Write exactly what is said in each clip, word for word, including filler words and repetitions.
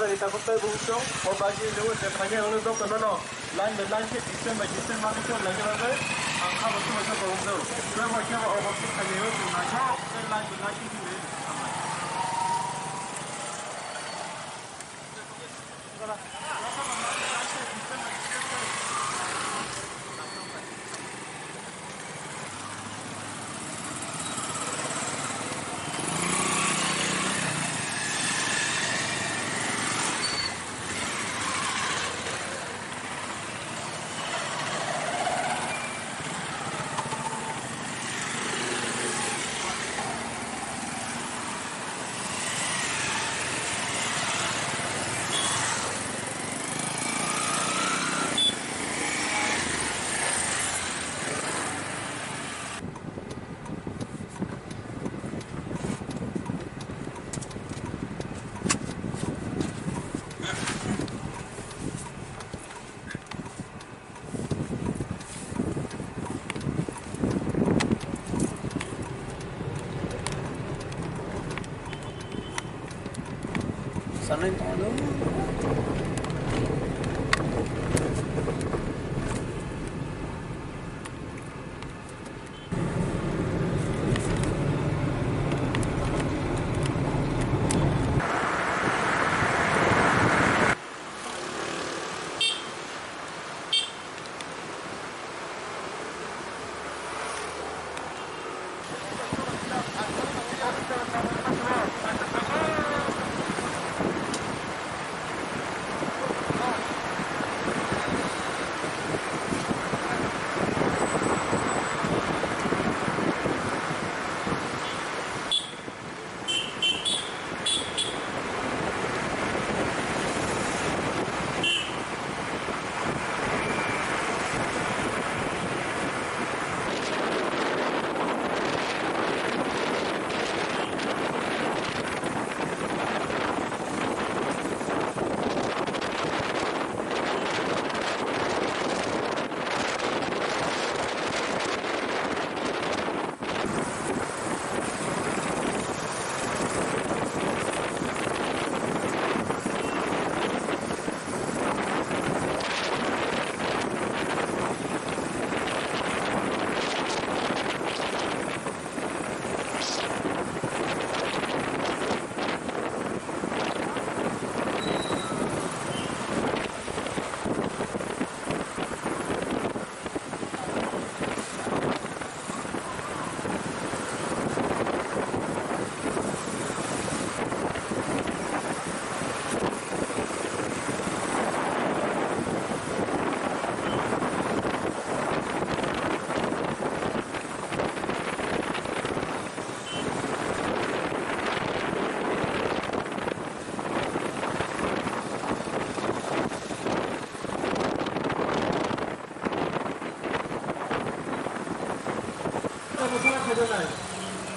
Tabuk tei bung chwng o bagwi lewi se phainai hwnwi jotono no line by line khe distance by distance mani khe laina bagwi ang kha bo sumai khe bo wng do. Kebo kebo obo khe phainai o chwng naithok tei line by line khe hinwi thangnai. Sanai tongo.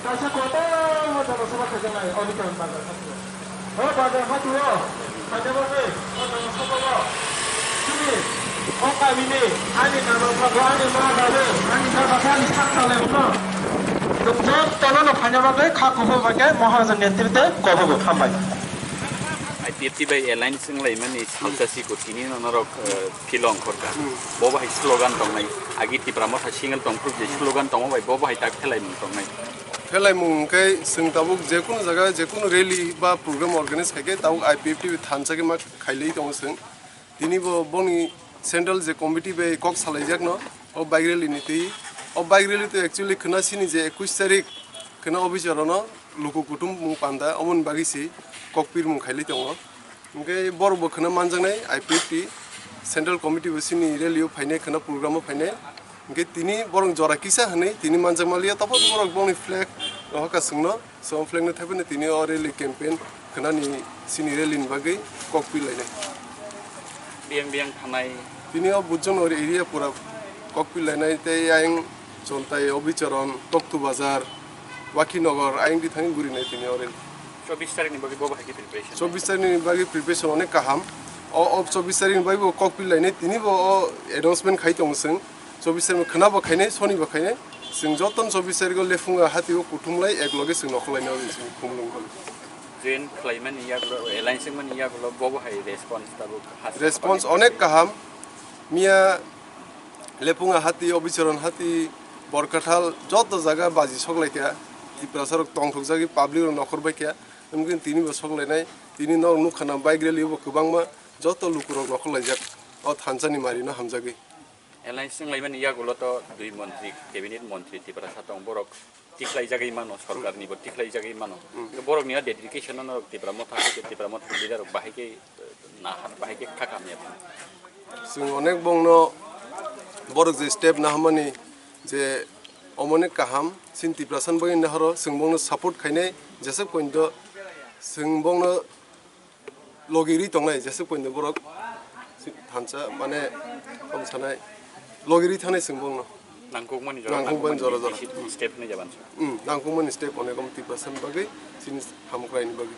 Kaisa kotor mo jana saba khaijaknai, o ni karon bazar hati o. O bazar hati o, khaina bagwi, o jana saba o. Chini, o kami ni, ani nana saba, ani ma babu, ani baba, ani sak salai no. Jotto no no khaina bagwi, kha kuphur bagwi, Maharaja netritwe kobogo, hambai. I P F T bai alliance wnglaimani salsa siko tini no norok, eh, Philo wngkhorkha. Hmm. Bo bahai slogan tongnai. Agi Tipra Motha single tongphuru je slogan tongma bai bo bahai tak phelaimung tongnai. Phelaimung hwnkhe chwng tabuk jekunu jaga, jekunu rally ba program organize khaikhe tabuk I P F T bai thansa khe ma khailai tongo chwng. Tini bo boni central je committee bai kok salaijakno o bike rally ni twi. O bike rally to actually khwna sini je ekush tarik khwna office orono luku kutum mung panda omoni bagwi se kok pirmung khailai tongo. Hwnkhe borok bo khwna manjaknai I P F T Central Committee bo chini rally o phainai, khwna program o phainai. Hwnkhe tini borok jora kisa hwnwi tini manjakma liya, topot borok bongni flag rohorkha chwngno, so flag no thaiphano tini o rally campaign khwnani chini rally ni bagwi kok pilainai. Biyang biyang thanai. Tini o Bujjonogor area pura kok pilainai tei ayang Chontai, Obicharan, Toktu Bazar, Wakhinagar, ayang di thangwi gurinai tini o rally. Chobbish tarikh ni bagwi bo bahai khe preparation? Chobbish tarikh ni bagwi preparation onek kaham. O, o chobbish tarikh ni bagwi bo kok pilainai, tini bo o announcement khai tongo chwng. Chobbish tarikh ni khwna bo khainai, soni bo khainai. Chwng jotono chobbish tarikh o lephungo hati o kuthumlai ek loge chwng nokhorlainai o chwng khumlung khol. Join khlaimani yagulo, alliance wngmani yagulo bobo hai response tabuk hasteo response pagwi onek kaham. Miya Lepunga hati, Obicharan hati, Borkathal joto jaga baji soklaikha. Tiprasarok tongthokjagwi public rok nokhor baikha. Wngkhe tini bo soklainai, tini no nukha na bike rally bo kwbangma joto lukurok nokhor laijak. O thansa ni mari no hamjagwi. Alliance wnglaimani yagulo to dui montri, cabinet montri Tiprasa tong, borok tikhlaijagwi mano, sorkarni bo tikhlaijagwi mano. Hwnkhe borokni o dedication no norok Tipra Motha hai khe, Tipra Motha leader rok bahai khe, eh, nahar bahai khe kha kha hamya phano. Chwng onek bongno borok je step nahamani je omonek kaham, chini Tiprasa ni bagwi nahoro chwng bongno support khainai, jeswk pointo chwng bongno logi ri tongnai jeswk pointo borok thansa mane kom sanai logi ri thangnai chwng bongno. Nangkukmani jora, nangkukmani jora jora. Step hinwi jaban. Hmm, nangkukmani step onek om Tiprasa ni bagwi chini hamkrai ni bagwi.